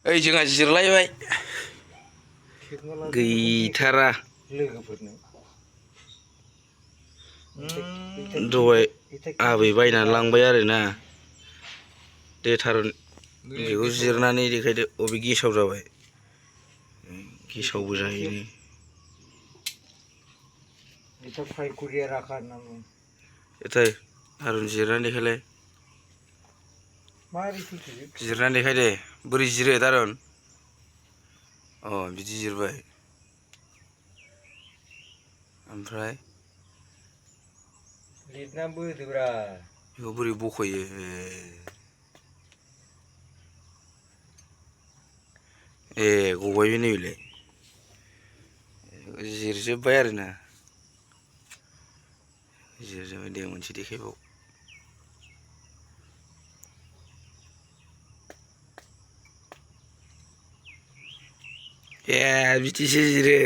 ओइ जोंहा जिरलायबाय गैथारा लोगोफोरनो दहाय आबै बायनानै लांबाय आरोना दे थारुन बेखौ जिरनानै देखायदो अबे गेसाव जाबाय गेसावबो जायोनो এটা ফ্রাই করিয়ে রাখার নাম एथाय थारुन जिरनानै देखायलाय मारै थिखि जिरनानै देखाय दे बोरै जिरो थारुन अ बिदि जिरबाय ओमफ्राय लिरना बोदोब्रा बेखौ बोरै बख'यो ए गबाय बे नैबेलाय जिरजोब्बाय आरोना जिरजोब्बाय दे मोनसे देखायबाव ए बिदिसो जिरो